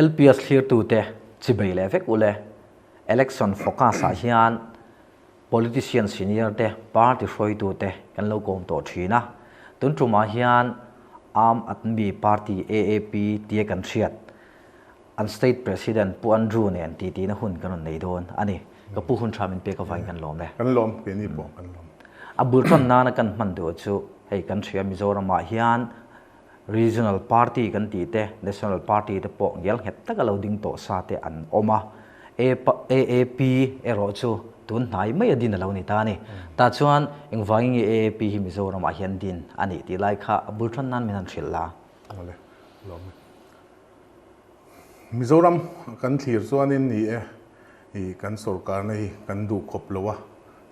LPS thlirtute chibei leh vek ule. Election focus ah hian politician senior te, party hruaitute kan lo kawm tawh thin a. Tun tumah hian Aam Aadmi Party, AAP, tia kan hriat an state president Pu Andrew nen titi na hun kan rawn nei dawn a ni. Ka pu hun tha min pek avangin kan lawm e. Kan lawm, keini pawh kan lawm. A bul tan nana kan hman duh chu hei kan hria Mizoramah hian Regional party kan tih te, National party te pawh ngial nghet taka lo ding tawh sa te an awm a. AAP erawh chu tun hnai mai a din a lo ni ta a ni. Tah chuan engvangin nge AAP hi Mizoramah hian din a nih tih lai kha a bul tan nan min han hrilh la. Awle, lawm e. Mizoram kan thlir chuanin ni e, i kan sorkarna hi kan duh khawp lo a.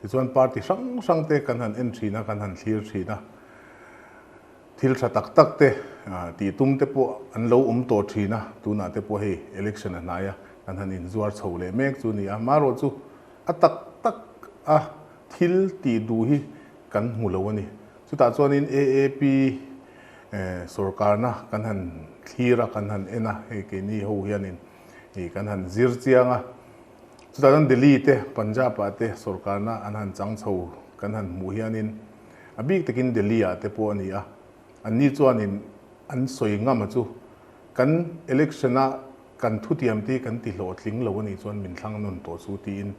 Tichuan party hrang hrang te kan han en thin a, kan han thlir thin a. Thil tha tak tak te tih tum te pawh an lo awm tawh thin a, tunah te pawh hei election a hnai a, kan han inzuar chho leh mek chu a ni a. Marawh chu a tak tak a thil tih duh hi kan hmu lo a ni. Chutah chuanin AAP sorkarna kan han thlir a, kan han en a, hei keini ho hianin kan han zir chiang a. Chutah chuan Delhi te, Punjab ah te sorkarna an han chang chho kan han hmuh hianin A bik takin Delhi ah te pawh a ni a, anni chuanin an sawi ngam a chu kan election a kan thutiam te hi kan ti hlawhtling lo a nih chuan min thlang nawn tawh chu tiin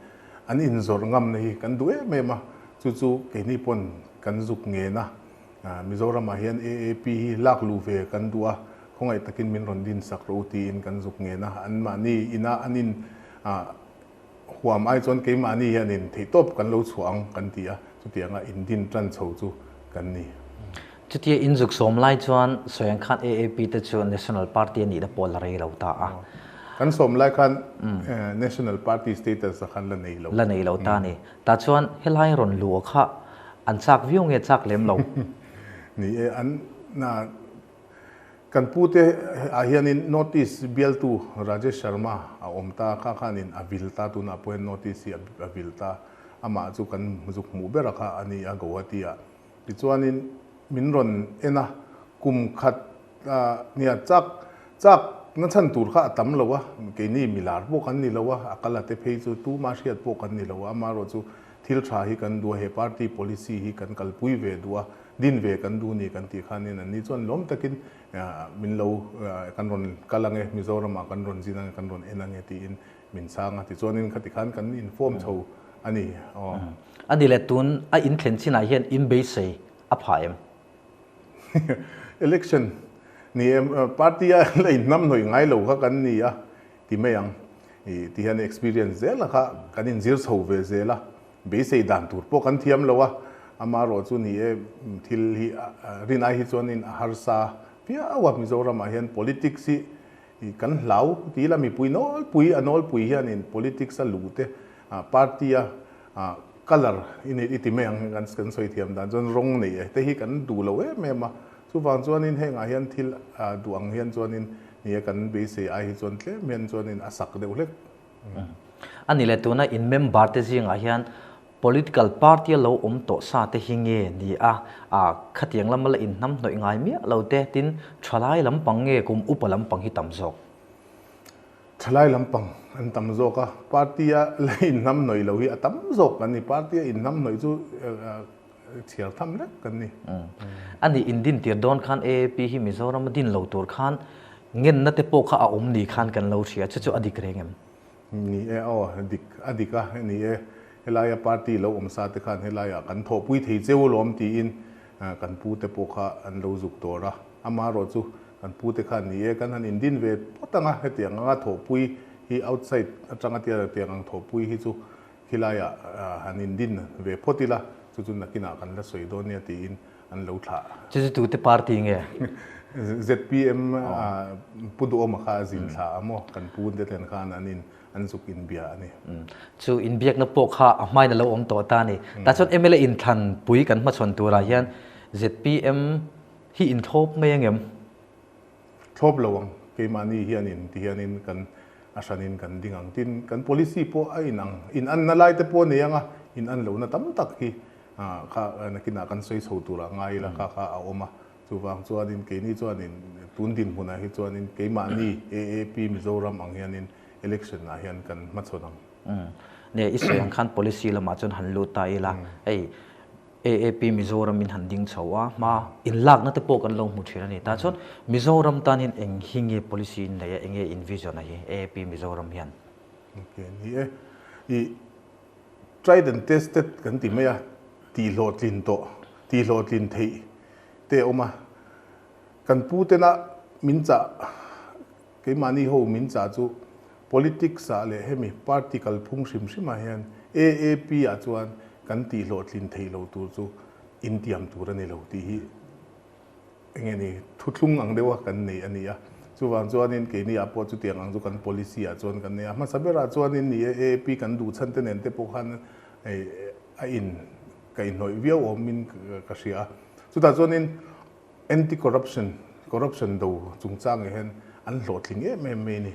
an inzawrh ngamna hi kan duh em em a, chu chu keini pawn kan zuk ngen a, Mizoram ah hian AAP hi lak luh ve kan duh a, khawngaih takin min rawn din sak rawh u tiin kan zuk ngen a, anmahni ina an in Huam ai chuan keimahni hianin theihtawp kan lo chhuah ang kan ti a, chutianga indin tan chho chu kan ni. Chutia inzuk sawm lai chuan sawiang khan AAP te chu National Party a nihna pawh la rei lo ta a. Kan sawm lai khan National Party status a khan la nei lo. La nei lo ta a ni. Tah chuan helai rawn luh kha an chak viau nge chak lem lo? Ni e, an na Kan pute ah hianin North East bialtu Rajesh Sharma a awm ta, kha khanin a vil ta, tunah pawh hian North East hi a vil ta, amah chu kan zuk hmuh ber a kha a ni a Guwahati ah. Tichuanin min rawn en a, kum khat nia chak chak na chhan tur kha a tam lo a, keini milar pawh kan ni lo a, a kal a te phei chu tuma hriat pawh kan ni lo a, amaherawh chu thil tha hi kan duh a, he party policy hi kan kalpui ve duh a, Din ve kan duh ni kan tih khanin anni chuan lawm takin min lo kan rawn kal ange, Mizoramah kan rawn zin ange, kan rawn en ange tiin min chhang a. Tichuanin khati khan kan inform chho a ni. Aw. A ni le, tun a inthlen chinah hian in beisei a phah em? Election ni em, party a la inhnamhnawih ngai lo kha kan ni a ti mai ang. I ti hian experience zel a kha kan inzir chho ve zel a. Beisei dan tur pawh kan thiam lo a, amaherawh chu ni e, thil hi rin ai hi chuanin a harsa viau a, Mizoramah hian politics hi kan hlau ti ila mipui nawlpui a nawlpui hianin politics a luh te party a colour i nei i ti mai ang kan sawi thiam dan chuan rawng nei e te hi kan duh lo em em a, chuvang chuanin hengah hian thil duh ang hian chuanin ni e kan beisei ai hi chuan tlem hian chuanin a sak deuh hlek. A ni le, tuna in member te zingah hian political party a lo awm tawh sa te hi nge ni a, khatiang lama la inhnamhnawih ngai miah lo te, tin thalai lampang nge kum upa lampang hi tam zawk? Thalai lampang an tam zawk a, party a la inhnamhnawih lo hi a tam zawk kan ni, party a inhnamhnawih chu chhiar tham lek kan ni. A nih in din tir dawn khan AAP hi Mizoram a din lo tur khan ngenna te pawh kha a awm ni khan kan lo hria, chu chu a dik reng em? Ni e, aw dik a dik a, ni e, helaia party lo awm sa te khan helaiah kan thawhpui thei cheu alawm tiin kan pu te pawh kha an lo zuk dawr a, amaherawh chu kan pu te khan ni e kan han indin ve phawt ang a, hetiang anga thawhpui hi outside atanga tiang ang thawhpui hi chu Khilaiah han indin ve phawt ila, chu chu nakinah kan la sawi dawn nia tiin an lo thlah. Chu chu tute party nge? ZPM Pu Duhawma kha a zin thla a maw? Kan pu te thlen khan an in an zuk inbia a ni. Chu inbiakna pawh kha a hmain a lo awm tawh ta a ni. Tah chuan mla inthlan pui kan hmachhawn turah hian ZPM hi inthlawp mai angem? Thlawp lo ang, keimahni hianin ti hianin kan a hranin kan ding ang. Tin, kan policy pawh a inang, inanna lai te pawh a nei ang a, inan lohna tam tak hi kha nakinah kan sawi chho turah ngai ila kha kha a awm a. Chuvang chuanin keini chuanin tun dinhmunah hi chuanin keimahni AAP Mizoram ang hianin election ah hian kan hmachhawn ang. Nia, i sawi ang khan policy lamah chuan han lut ta ila, hei AAP Mizoram in han ding chho a, hma inlakna te pawh kan lo hmu thin a ni. Tah chuan Mizoram tan hian eng hi nge policy in nei a, eng nge in vision a hi AAP Mizoram hian? Ok, ni e. I tried and tested kan ti mai a, tihhlawhtlin tawh, tihhlawhtlin theih te a awm a. Kan pu tena min chah, keimahni ho min chah chu politics ah leh hemi party kalphung hrim hrim ah hian AAP ah chuan kan tihhlawhtlin theih lo tur chu intiam tur a ni lo tih hi enge ni thuthlung ang deuha kan nei a ni a. Chuvang chuanin keini ah pawh chutiang ang chu kan policy ah chuan kan nei a. Hmasa berah chuanin ni e AAP kan duh chhan te nen te pawh khan a in kaihhnawih viau awmin ka hria a. Chutah chuanin anti-corruption, corruption do chungchangah hian an hlawhtling em em mai a ni.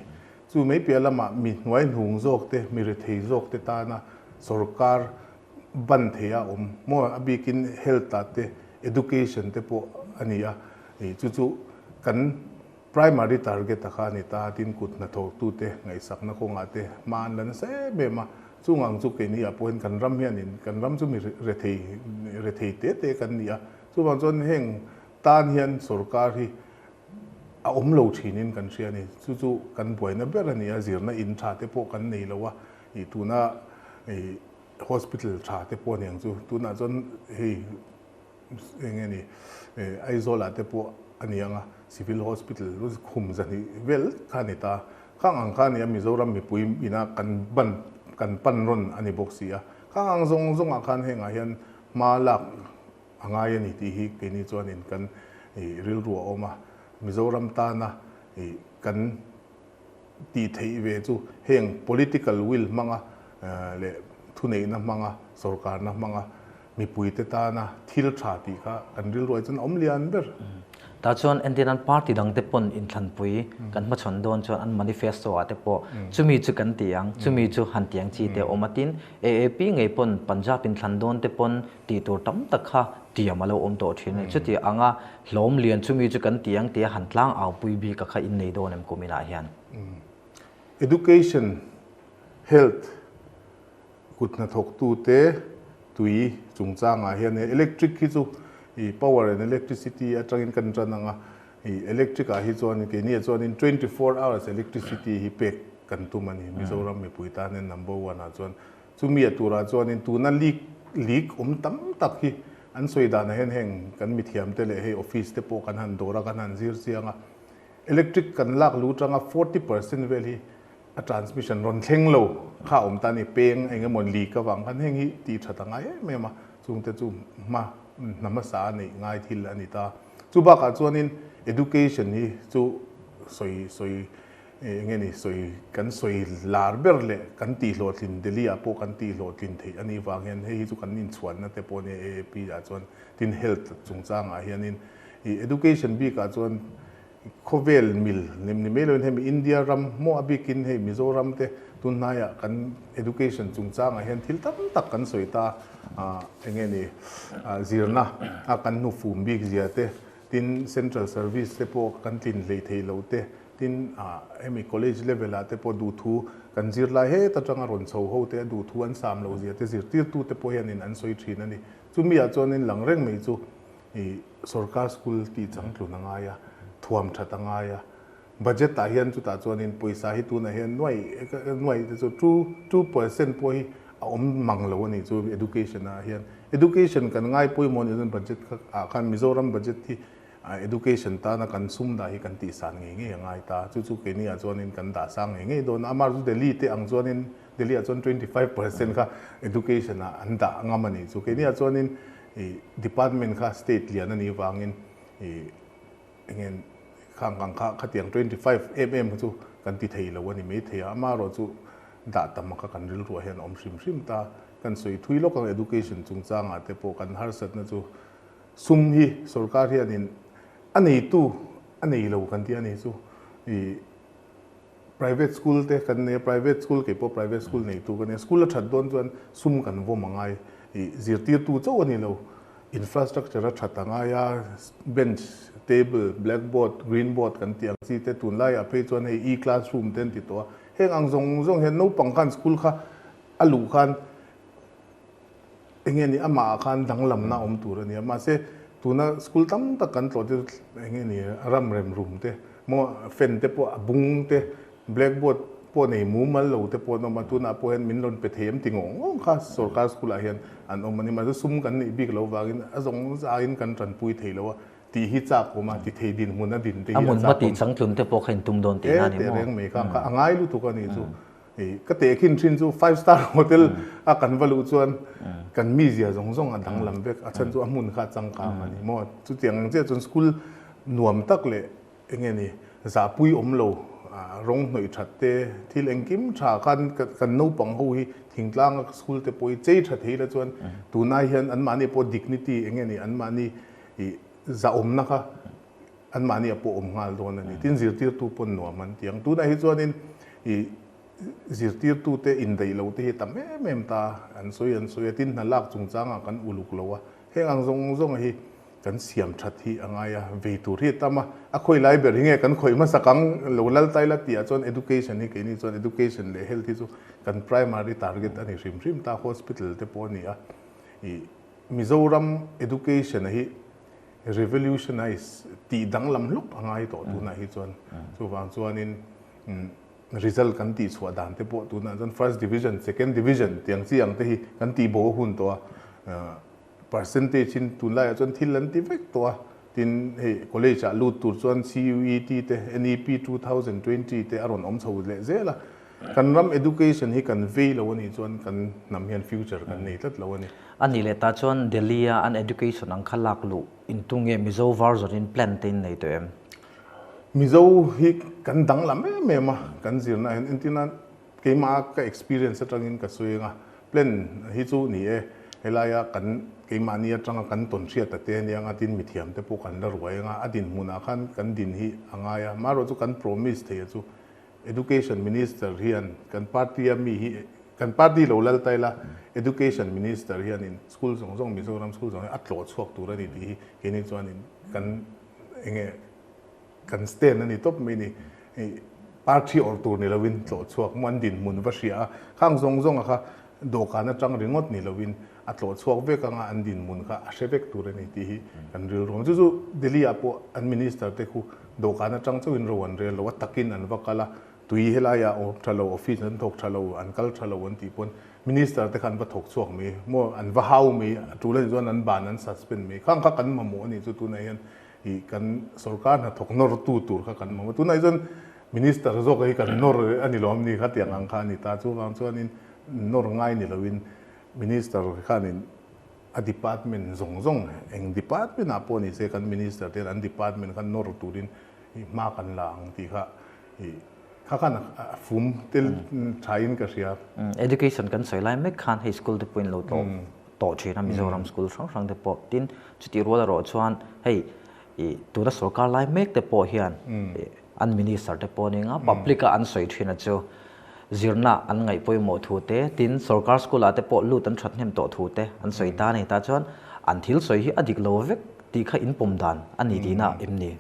Chu mai piah lamah mi hnuai hnung zawk te, mi rethei zawk te tana sorkar ban thei a awm maw? A bikin health ah te, education te pawh a ni a. Chu chu kan primary target a kha a ni ta. Tin, kut hnathawktute ngaihsakna kawngah te hma an la nasa em em a. Chung ang chu keini ah pawhin kan ram hianin kan ram chu mi rethei rethei te te kan ni a. Chuvang chuan heng tan hian sorkar hi a awm lo thinin kan hria a ni. Chu chu kan buaina ber a ni a, zirna in tha te pawh kan nei lo a. Tuna hospital tha te pawh aniang chu tunah chuan hei eng nge ni Aizawl ah te pawh a ni ang a, civil hospital khum zahnih vel kha a ni ta. Khang ang kha a ni a, Mizoram mipui ina kan ban kan pan rawn a ni bawk si a. Khang ang zawng zawngah khan hengah hian hma lak a ngai a ni tih hi keini chuanin kan rilru a awm a. Mizoram tana kan tih theih ve chu heng political will hmanga leh thuneihna hmanga, sorkarna hmanga mipuite tana thil tha tih kha kan rilruai chuan a awm lian ber. Tah chuan entirnan party dangte pawn inthlanpui kan hmachhawn dawn chuan an manifesto ah te pawh chumi chu kan ti ang, chumi chu han ti ang chi te a awm a tin AAP ngei pawn Punjab inthlan dawn te pawn tih tur tam tak kha tiam a lo awm tawh thin a ni. Chuti anga hlawm lian chumi chu kan ti ang tia han tlang au pui bik a kha innei dawn em kum inah hian? Education, Health, kut hnathawktute tui chungchangah hian electric hi chu i power and electricity atangin kan tan ang a, i electric ah hi chuan keini ah chuanin 24 hours electricity hi pek kan tum a ni Mizoram mipui tan hian number one ah chuan chumi a turah chuanin tuna leak leak awm tam tak hi an sawi danah hian heng kan mithiam te leh hei office te pawh kan han dawr a kan han zir chiang a electric kan lak lu tanga 40% vel hi A transmission rawn thleng lo kha a awm ta a ni. Peng eng emaw leak avang khan heng hi tih that a ngai em em a, chungte chu hma hna hmasa a neih ngai thil a ni ta. Chu bakah chuanin education hi chu sawi sawi eng nge ni sawi kan sawi lar ber leh kan tih hlawhtlin Delhi ah pawh kan tih hlawhtlin theih a nih vang hian hei hi chu kan inchhuanna te pawh a nia AAP ah chuan tin health chungchangah hianin ih education bikah chuan Khawvel mil nem ni mai loin hemi India ram hmawh a bikin hei Mizoram te tun hnaiah kan education chungchangah hian thil tam tak kan sawi ta a, enge ni zirna a kan hnufum bik zia te, tin central service te pawh kan tlin hlei thei lo te, tin hemi college level ah te pawh duhthu kan zirlai het atanga rawn chho ho te a duhthu an sam lo zia te zirtirtu te pawh hianin an sawi thin a ni. Chumi ah chuanin lang reng mai chu I sorkar school tih changtlun a ngai a, thuam that a ngai a. Budget ah hian chutah chuanin pawisa hi tunah hian nuai nuai te chu 2% pawh hi a awm mang lo a nih chu education ah hian. Education kan ngai pawimawh a nih chuan budget kha ah khan Mizoram budget hi education tana kan sum dah hi kan tihsan ngei ngei a ngai ta. Chu chu keini ah chuanin kan dah sang ngei ngei dawn a. Amah chu Delhi te ang chuanin Delhi ah chuan 25% kha education ah an dah ngam a nih chu. Keini ah chuanin I department kha state lian a nih vangin i enge khang ang kha khatiang 25 em em kha chu kan ti thei lo a ni mai thei a, amaherawh chu dah tam kha kan rilruah hian a awm hrim hrim ta. Kan sawi thui lawk ang education chungchangah te pawh kan harsatna chu sum hi sorkar hianin a neitu a nei lo kan ti a ni chu i Private school te kan nei a, private school kei pawh private school neitu ka nia. School a that dawn chuan sum kan vawm a ngai. Ih zirtirtu chauh a ni lo. Infrastructure a that a ngai a, bench, table, blackboard, green board kan tih ang chi te tunlaiah phei chuan hei e-classroom te an ti tawh a. Heng ang zawng zawng hian naupang khan school kha a luh khan eng nge ni amah ah khan danglamna awm tur a ni a. Mahse tuna school tam tak kan tlawh te chu eng nge ni ram rem rum te maw fan te pawh a bung te blackboard pawh nei mumal lo te pawh an awm a, tunah pawh hian min rawn pe thei em ti ngawng ngawng kha sorkar school ah hian an awm a ni. Mahse sum kan neih bik loh vangin a zawng zaiin kan tanpui thei lo a tih hi chak awm a, ti thei dinhmun a din te hi a chak awm. A hmun hma tih changtlun te pawh kha intum dawn tihna a ni maw? Teh reng mai kha a ngai lutuk a nih chu. Ka tehkhin thin chu five star hotel a kan va luh chuan kan mizia zawng zawng a danglam vek, a chhan chu a hmun kha a changkang a ni maw? Chutiang ang chiah chuan school nuam tak leh eng nge ni zahpui awm lo rawng hnawih that te thil engkim tha khan kan naupang ho hi thingtlanga school te pawh hi chei tha thei la chuan tunai hian anmahni pawh dignity eng nge ni anmahni zahawmna kha Anmahni a pawh awm nghal dawn a ni. Tin, zirtirtu pawn nuam an ti ang. Tunah hi chuanin i zirtirtute indaih lo te hi tam em em ta an sawi an sawi a. Tin, hna lak chungchangah kan uluk lo a. Heng ang zawng zawng hi kan siam that hi a ngai a, vei tur hi a tam a. A khawi lai ber hi nge kan khawih hmasak ang lo lal tai la tih ah chuan education hi keini chuan education leh health hi chu kan primary target a ni hrim hrim ta, hospital te pawh a ni a. I Mizoram education hi revolutionize tih danglam hluk a ngai tawh tunah hi chuan. Chuvang chuanin result kan tih chhuah dan te pawh tunah chuan first division, second division tiang chi ang te hi kan tih bo a hun tawh a. Percentage in tunlaiah chuan thil an ti vek tawh a. Tin hei college ah lut tur chuan CUET te, NEP 2020 te a rawn awm chho leh zel a. Kan ram education hi kan vei lo a nih chuan kan hnam hian future kan nei tlat lo a ni. A nih leh ta chuan Delhi a an education ang kha lak luh in tu nge Mizo version in plan te in nei tawh em? Mizo hi kan danglam em em a, kan zirna hian entirna keimah ka experience atangin ka sawi anga plan hi chu ni e, helaia kan keimahni atanga kan tawn hriat ta te ania anga tin mithiam te pawh kan la ruai anga a dinhmunah khan kan din hi a ngai a, amaherawhchu chu kan promise thei a chu Education Minister hian kan party a mi hi kan party lo lal ta ila Education Minister hianin school zawng zawng Mizoram school zawng hi a tlawh chhuak tur a ni tih hi keini chuanin kan enge kan stand a ni tawp mai ni. Hei party awrh tur ni lovin tlawh chhuak maw an dinhmun va hria a khang zawng zawng a kha dawhkan atang ringawt ni lovin a tlawh chhuak vek anga an dinhmun kha a hre vek tur a ni tih hi kan rilru ang. Chu chu Delhi ah pawh an minister te khu Dawhkan atang chauhin ro an rel lo a, takin an va kal a, tui helaiah awm tha lo, office an thawk tha lo, an kal tha lo an tih pawn Minister te kha an va thawk chhuak mai, maw an va hau mai, a tul anih chuan an ban an suspend mai, khang kha kan mamawh a nih chu tunah hian ih kan sorkar hnathawk nawr tu tur kha kan mamawh, tunah hi chuan Minister zawk hi kan nawr a ni lawm ni kha tiang ang kha a ni ta, chuvang chuanin nawr ngai ni loin Minister khanin A department zawng zawng, eng department ah pawh ni se kan minister te hian an department kha nawr turin hma kan la ang tih kha kha khan a fum tel tha in ka hria. Education kan sawi lai mek khan hei school te pawhin lo tlawh tawh thin a Mizoram school hrang hrang te pawh tin chutih rual erawh chuan hei tuna sorkar lai mek te pawh hian An minister te pawh ning a, public a an sawi thin a chu zirna an ngaih pawimawh thu te, tin sorkar school ah te pawh lut an that hnem tawh thu te an sawi ta a ni. Tah chuan an thil sawi hi a dik lo vek tih kha in pawm dan a ni tihna em ni?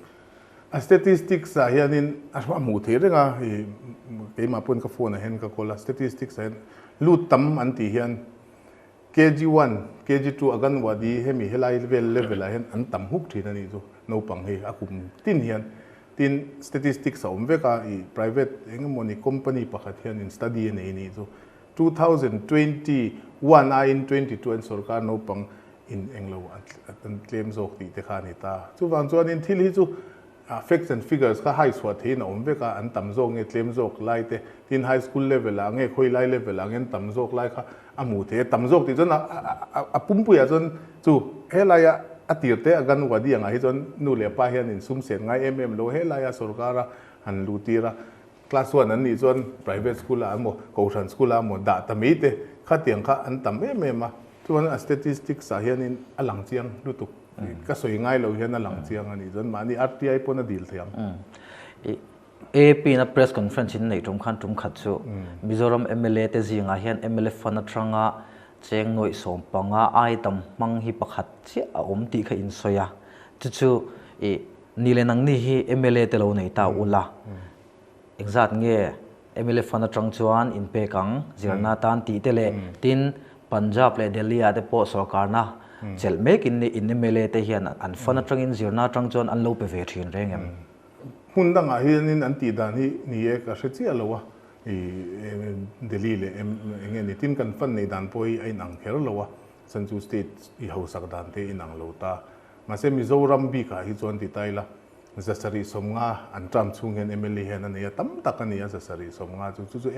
A statistics ah hianin a hmuh theih reng a, i keimah pawn ka phone ah hian ka call a, statistics ah hian lut tam an tih hian KG1, KG2 Anganwadi hemi helai vel level ah hian an tam huk thin a nih chu naupang hi a kum tin hian. Tin statistics a awm vek a i private eng emawni company pakhat hian in study a nei nih chu 2021 aiin 22 an sorkar naupang in englo an tlem zawk tih te kha a ni ta. Chuvang chuanin thil hi chu Facts and figures kha high chhuah theihin a awm vek a, an tam zawk nge tlem zawk lai te, tin high school level ah nge khawi lai level ah nge an tam zawk lai kha a hmuh theih a, tam zawk tih chuan a pumpuiah chuan chu helaia a tir te Anganwadi angah hi chuan nu leh pa hian insum sen ngai em em lo helaia sorkara han luh tir a, class one an nih chuan private school ah emaw kohhran school ah emaw dah ta mai te khatiang kha an tam em em a, chuan a statistics ah hianin a lang chiang lutuk. Ka sawi ngai lo hian a lang chiang a nih chuan mahni RTI pawn a dil thei ang. AAP na press conference in neih tum khan tum khat chu Mizoram mla te zingah hian mla fund atanga Cheng nuaih 15 ai tam hmang hi pakhat chiah a awm tih kha in sawi a. Chu chu i ni leh nangni hi mla te lo nei ta ula. Engzat nge mla fund atang chuan in pek ang zirna tan tih te leh tin Punjab leh Delhi ah te pawh sorkarna chelh mek in in mla te hian an fund atangin zirna atang chuan an lo pe ve thin reng em? Hmun dangah hianin an tih dan hi ni e ka hre chiah lo a, i Delhi leh eng nge ni tin kan fund neih dan pawh hi a inang kher lo a, chhan chu state i hausak dan te a inang lo ta. Mahse Mizoram bikah hi chuan ti ta ila 750 an term chhung hian mla hian a nei a, tam tak a ni a 750 chu, chu chu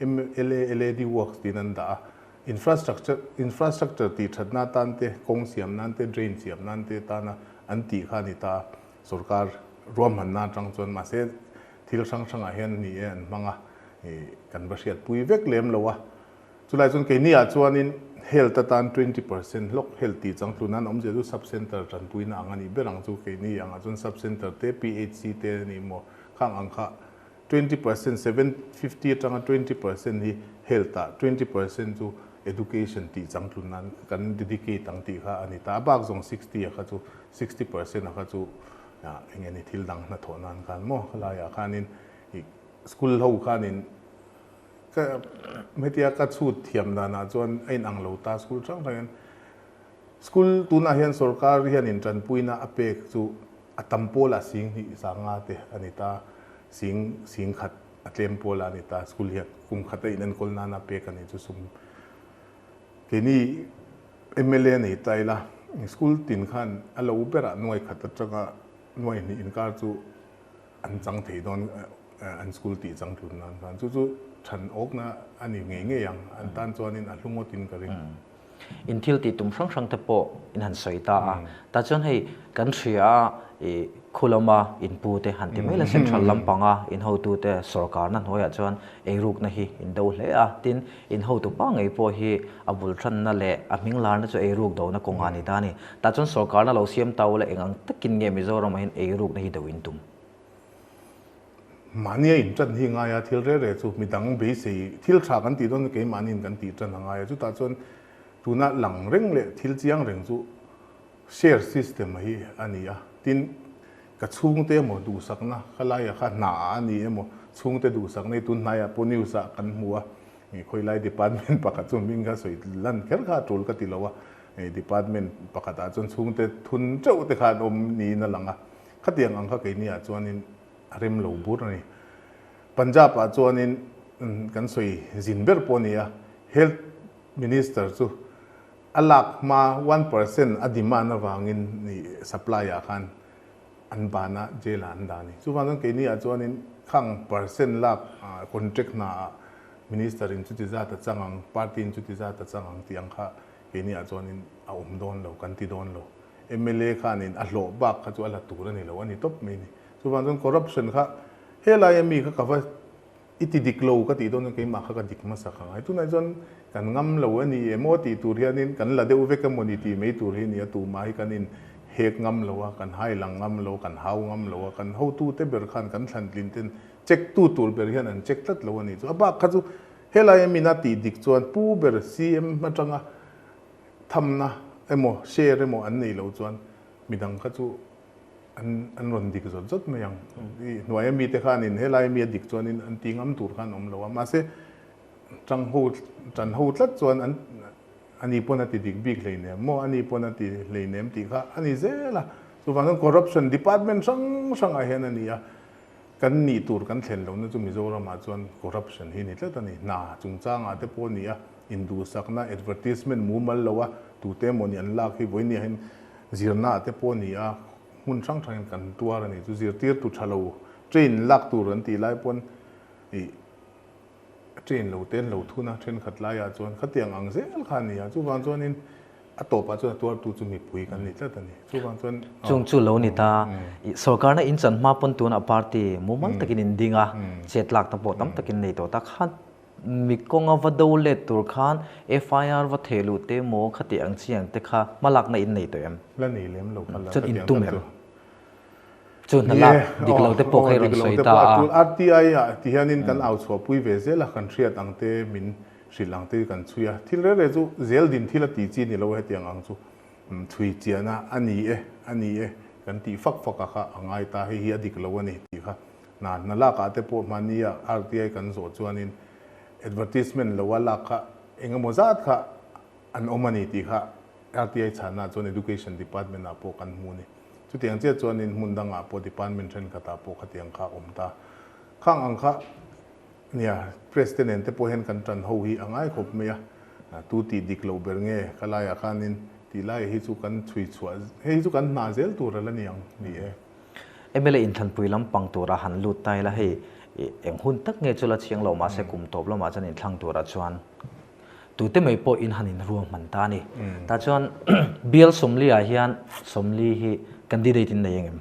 mla LAD works tiin an dah a, infrastructure infrastructure tih thatna atan te, kawng siam nan te, drain siam nan te tana an tih kha a ni ta a. Sorkar ruahmanna atang chuan mahse thil hrang hrangah hian ni e an hmang a, kan va hriatpui vek lem lo a. Chulai chuan keiniah chuanin health atan 20% hlawk health tih changtlun nan awmzia chu sub centre tanpuina ang a nih ber ang chu keini angah chuan sub centre te PHC te a ni maw khang ang kha 20% 750 atanga 20% hi health ah 20% chu education tih changtlun nan kan dedicate ang tih kha a ni ta. A bak zawng 60 a kha chu 60% a kha chu eng nge ni thil dang hnathawh nan khan maw khalaiah khanin ih school ho khanin ka hetia ka chhut thiam danah chuan a inang lo ta school hrang hrangin school tunah hian sorkar hianin tanpuina a pek chu a tam pawlah sing hnih sanga te a ni ta sing sing khat a tlem pawlah a ni ta school hian kum khat a inenkawl nana pek a ni chu sum keini mla nei ta ila school tin khan a lo berah nuai khat atanga nuai hnih inkar chu an chang thei dawn an school tih chang tlun nan khan chu chu than awkna a ni ngei ngei ang an tan chuanin a hlu ngawtin ka ring. In thil tih tum hrang hrang te pawh in han sawi ta a, tah chuan hei kan hria a i khu lama in pu te han ti mai la central lampanga in hotu te sorkarna hnuaiah chuan eirukna hi in do hle a, tin in hotu pa ngei pawh hi a bul tanna leh a hming larna chu eiruk dona kawng a ni ta a ni. Tah chuan sorkarna lo siam ta ula eng ang takin nge Mizoramah hian eirukna hi do in tum? Mahnia in tan hi ngai a, thil reh reh chu midang beisei thil tha kan tih dawn chu keimahniin kan tih tan a ngai a, chutah chuan tuna lang reng leh thil chiang reng chu share system hi a ni a, tin ka chhungte emaw duhsakna ka laia kha hna a ni emaw chhungte duhsakna hi tun hnaiah pawh news ah kan hmu a, khawilai department pakhat chu hming kha sawi lan kher kha a tul ka ti lo a, department pakhatah chuan chhungte thun teuh te kha an awm niin a lang a, khatiang ang kha keiniah chuanin a rem lo bur a ni. Punjab ah chuanin kan sawi zin ber pawh a ni a, Health Minister chu a lak hma 1% a demand avangin supply ah khan an ban a, jail ah an dah a ni. Chuvang chuan keini ah chuanin khang percent lak contract hna ah Minister in chuti zat a chang ang, party in chuti zat a chang ang tih ang kha keini ah chuanin a awm dawn lo, kan ti dawn lo. Mla khanin a hlawh bak kha chu a la tur a ni lo, a ni tawp mai a ni. Chuvang chuan corruption kha helai ami kha ka va i ti dik lo ka tih dawn chuan keimah kha ka dik hmasa ka ngai. Tunah chuan kan ngam lo a ni emaw tih tur hianin kan la deuh vek emaw ni tih mai tur hi a ni a, tumah hi kan in hek ngam lo a, kan hai lang ngam lo, kan hau ngam lo a, kan hotute ber khan kan thlantlin ten check tu tur ber hian an check tlat lo a ni. Chu a bak kha chu helai ami na tih dik chuan pu ber CM atanga thamna emaw share emaw an nei lo chuan midang kha chu an an rawn dik zawt zawt mai ang. I hnuaia mite khanin helai mi a dik chuanin an ti ngam tur khan awm lo a, mahse tang ho tan ho tlat chuan an ani pawn a ti dik bik hleinem maw ani pawn a ti hleinem tih kha a ni zel a. Chuvang chuan corruption department hrang hrangah hian a ni a, kan nih tur kan thlen lohna chu Mizoramah chuan corruption hi ni tlat a ni. Hna chungchangah te pawh a ni a, induhsakna advertisement mumal lo a, tute emawni an lak hi vawinia hian zirna ah te pawh a ni a, hmun hrang hrangin kan tuar a ni. Chu zirtirtu tha lo train lak tur an tih lai pawn ih train lo te an lo thun a, thenkhat laiah chuan khatiang ang zel kha a ni a, chuvang chuanin a tawpah chuan a tuartu chu mipui kan ni tlat a ni. Chuvang chuan Chung chu lo ni ta. Sorkarna in chan hma pawn tunah party mumal takin in ding a, chet lak te pawh tam takin nei tawh ta khan Mi kawnga va do let tur khan FIR va theh luh te maw khati ang chi ang te kha hmalakna in nei tawh em? La nei lem lo kha la Chuan in tum em? Chu hna lak dik lo te pawh kha i rawn sawi ta a. RTI ah ti hianin kan au chhuahpui ve zel a, kan hriat ang te min. hrilh ang te hi kan chhui a. Thil reng reng chu zel din thil a tih chi ni lo hetiang ang chu chhui chiahna a ni e, a ni e kan tih fak fak a kha a ngai ta, hei hi a dik lo a ni tih kha hna hna lakah te pawh hmania RTI kan zawh chuanin advertisement lo a lak kha engemaw zat kha an awm a ni tih kha RTI chhanna chuan Education Department ah pawh kan hmu a ni. Chutiang chiah chuanin hmun dangah pawh department thenkhatah pawh khatiang kha a awm ta. Khang ang kha nia press te nen te pawh hian kan tan ho hi a ngai khawp mai a, tu tih dik loh ber nge ka laiah khanin tih lai hi chu kan chhui chhuah hei hi chu kan hna zel tur a la ni ang ni e. MLA inthlanpui lampang tura han lut ta ila hei eng hun tak nge chu la chiang lo mahse kum tawp lamah chuan inthlang turah chuan tute mai pawh in han inruahman ta a ni. Tah chuan bial Sawmli ah hian Sawmli hi candidate in nei engem?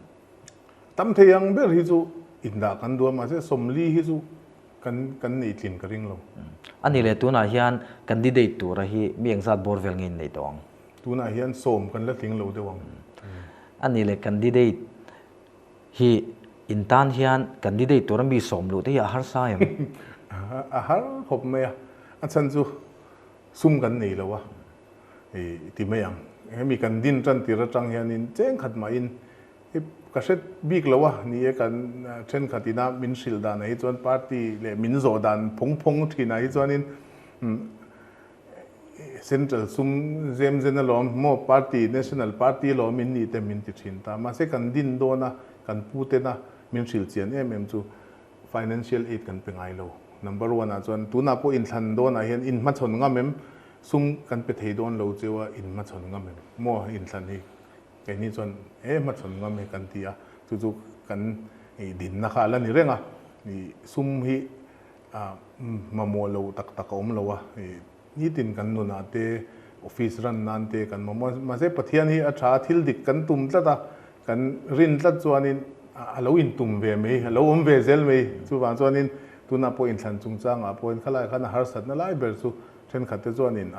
Tam thei ang ber hi chu indah kan duh a mahse Sawmli hi chu kan kan nei tlin ka ring lo. A ni leh tunah hian candidate tura hi mi engzat bawr vel nge in nei tawh ang? Tunah hian sawm kan la tling lo deuh ang. A ni leh candidate hi in tan hian candidate tura mi sawm luh te hi a harsa em? A har khawp mai a, a chhan chu sum kan nei lo a ti mai ang. Hemi kan din tan tir atang hianin cheng khat mahin i ka hre bik lo a, ni e kan thenkhat ina min hrilh danah hi chuan party leh min zawh dan phawng phawng thinah hi chuanin Central sum zem zen alawm maw party national party alawm in nih te min ti thin ta. Mahse kan din dawn a, kan pu tena min hrilh chian em em chu financial aid kan pe ngai lo. Number one ah chuan tunah pawh inthlan dawnah hian in hmachhawn ngam em? Sum kan pe thei dawn lo cheu a, in hmachhawn ngam em? Maw inthlan hi keini chuan e hmachhawn ngam hi kan ti a, chu chu kan dinna kha a la ni reng a. Sum hi mamawh lo tak tak a awm lo a, nitin kan nunah te office ran nan te kan mamawh a, mahse Pathian hi a tha a, thil dik kan tum tlat a, kan rin tlat chuanin a lo intum ve mai, a lo awm ve zel mai, chuvang chuanin tunah pawh inthlan chungchangah pawhin khalaiah khan a harsatna lai ber chu thenkhat te chuanin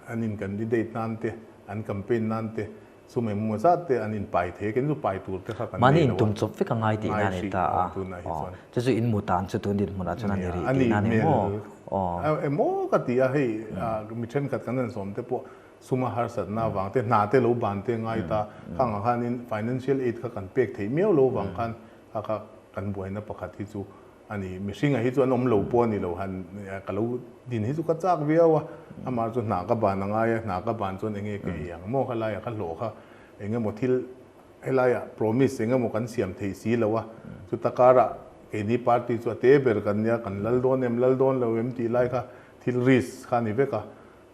an in candidate nan te, an campaign nan te Chu engmaw zat te an inpai thei a, kei chu pai tur te kha kan nei lo a. Mahni intum chawp vek a ngai tihna a ni ta a. Aw, chu chu in mu tan chu tun dinhmunah chuan a ni rih tihna a ni maw? Aw. Emaw ka ti a, hei mi thenkhat kan han sawm te pawh suma harsatna avang te, hna te lo ban te ngai ta. Khang ah khanin financial aid kha kan pek theih miau lo vang khan kha kha kan buaina pakhat hi chu A ni, mihringa hi chu an awm lo pawh a ni lo, han ka lo din hi chu ka chak viau a, amah chu hna ka ban a ngai a, hna ka ban chuan enge ka ei ang maw khalaiah ka hlawh kha engemaw thil helaiah promise engemaw kan siam thei si lo a, chuta karah keini party chu a te ber kan nia, kan lal dawn em lal dawn lo em tih lai kha thil risk kha a ni vek a,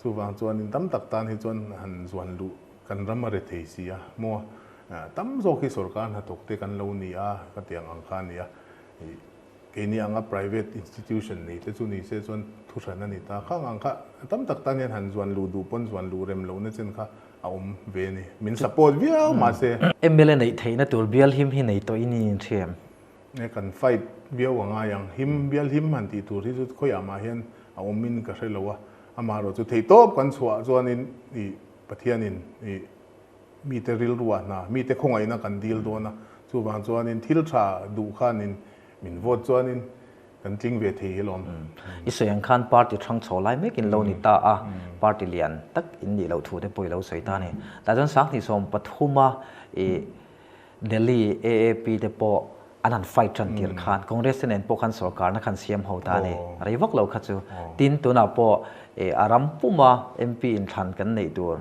chuvang chuanin tam tak tan hi chuan han zuan luh kan ram a re thei si a maw, tam zawk hi sorkar hnathawk te kan lo ni a, ka tiang ang kha a ni a. Keini anga private institution nei te chu ni se chuan thu hran a ni ta. Khang ang kha tam tak tan hian han zuan luh duh pawn zuan luh rem lohna chen kha a awm ve a ni. Min support viau mahse. MLA neih theihna tur bial him hi nei tawh i ni in hriam. Nge kan fight viau a ngai ang. Him bial him han tih tur hi chu khawiah mah hian a awm in ka hre lo a. Amaherawh chu theihtawp kan chhuah chuanin i Pathianin i Mite rilruah hna, mite khawngaihna kan dil dawn a, chuvang chuanin thil tha duh khanin min vote chuanin kan tling ve thei hi lawm. I sawi ang khan party hrang chho lai mekin lo ni ta a, party lian tak in nih loh thu te pawh i lo sawi ta a ni. Tah chuan Sanghnih 13 a i Delhi AAP te pawh an han fight tan tir khan Congress te nen pawh khan sorkarna khan siam ho ta a ni. Rei vak lo kha chu. Tin, tunah pawh a ram puma MP inthlan kan neih tur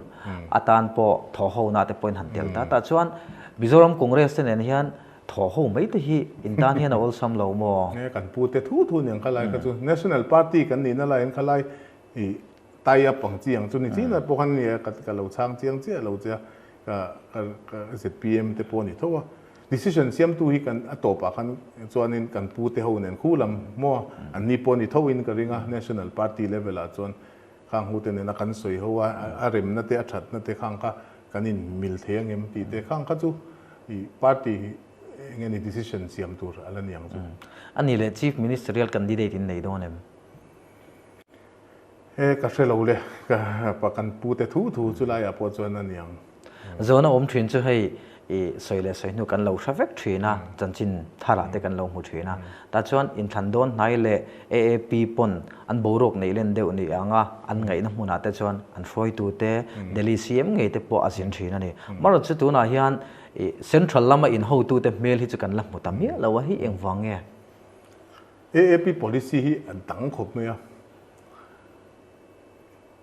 atan pawh thawhhona te pawhin han tel ta. Tah chuan Mizoram Congress te nen hian thawhho mai te hi in tan hian a awlsam lo maw? Nge kan pu te thu thu niang khalai kha chu National Party kan nihna laiin khalai i tie up ang chi ang chu ni chin ah pawh khan nia ka lo chhang chiang chiah lo che a ka ka zpm te pawh a ni tho a decision siamtu hi kan a tawpah khan chuanin kan pu te ho nen khu lam maw an ni pawh a ni tho in ka ring a national party level ah chuan khang hu te nena kan sawi ho a a remna te a thatna te khang kha kan in mil thei angem tih te khang kha chu i party eng nge ni decision siam tur a la ni ang chu. A ni leh chief ministerial candidate in nei dawn em? He ka hre lo le, ka pa kan pu te thu thu chu laiah pawh chuan a ni ang. Zawhna awm thin chu hei I sawi leh sawi hnu kan lo hre vek thin a, chanchin tharah te kan lo hmu thin a. Tah chuan inthlan dawn hnai leh AAP pawn an boruak neih len deuh ni ang a, an ngaihna hmunah te chuan an hruaitute Delhi CM ngei te pawh a zin thin a ni. Amaherawhchu chu tunah hian i Central lama inhotute hmel hi chu kan la hmu ta miah lo a, hi engvang nge? AAP policy hi a dang khawp mai a.